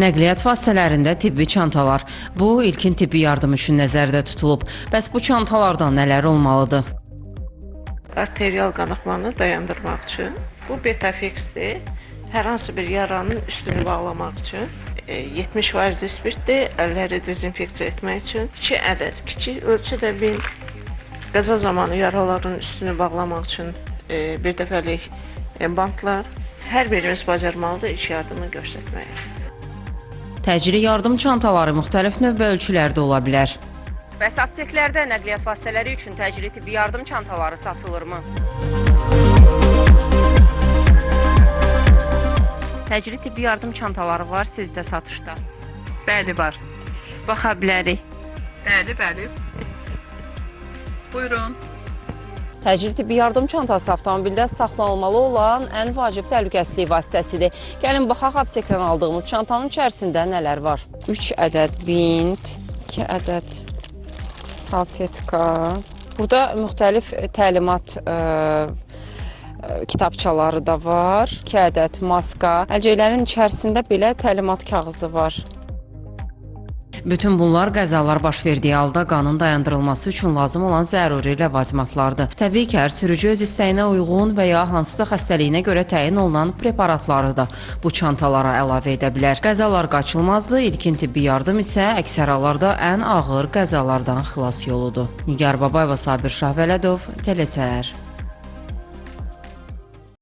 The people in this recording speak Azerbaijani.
Nəqliyyat vasitələrində tibbi çantalar. Bu ilkin tibbi yardım üçün nəzərdə tutulub. Bəs bu çantalarda nələr olmalıdır? Arterial qanaxmanı dayandırmaq üçün. Bu Betafiksdir. Hər hansı bir yaranın üstünü bağlamaq üçün. 70% spirtdir, əlləri dezinfeksiya etmək üçün. 2 ədəd kiçik ölçüdə bint. Qəza zamanı yaraların üstünü bağlamaq üçün bir dəfəlik bantlar. Hər birimiz bacarmalıdır ilk yardımı göstərməyi. Təcili yardım çantaları müxtəlif növ və ölçülərdə ola bilər. Bəs apteklərdə nəqliyyat vasitələri üçün təcili tibbi yardım çantaları satılırmı? Təcili tibbi yardım çantaları var sizdə satışda. Bəli, var. Baxa bilərik. Bəli, bəli. Buyurun. Təcili tibbi yardım çantası avtomobildə saxlanılmalı olan ən vacib təhlükəsizlik vasitəsidir. Gəlin baxaq aptekdən aldığımız çantanın içərisində nələr var. 3 ədəd bint, 2 ədəd salfetka. Burada müxtəlif təlimat kitabçaları da var. 2 ədəd maska. Əlcəklərin içərisində belə təlimat kağızı var. Bütün bunlar qəzalar baş verdiyi halda qanın dayandırılması üçün lazım olan zəruri ləvazimatlardır. Təbii ki, hər sürücü öz istəyinə uyğun və ya hansısa xəstəliyinə görə təyin olunan preparatları da bu çantalara əlavə edə bilər. Qəzalar qaçılmazdır, ilkin tibbi yardım isə əksər hallarda ən ağır qəzalardan xilas yoludur. Nigar Babayeva, Sabir Şahvələdov, Telesəhər.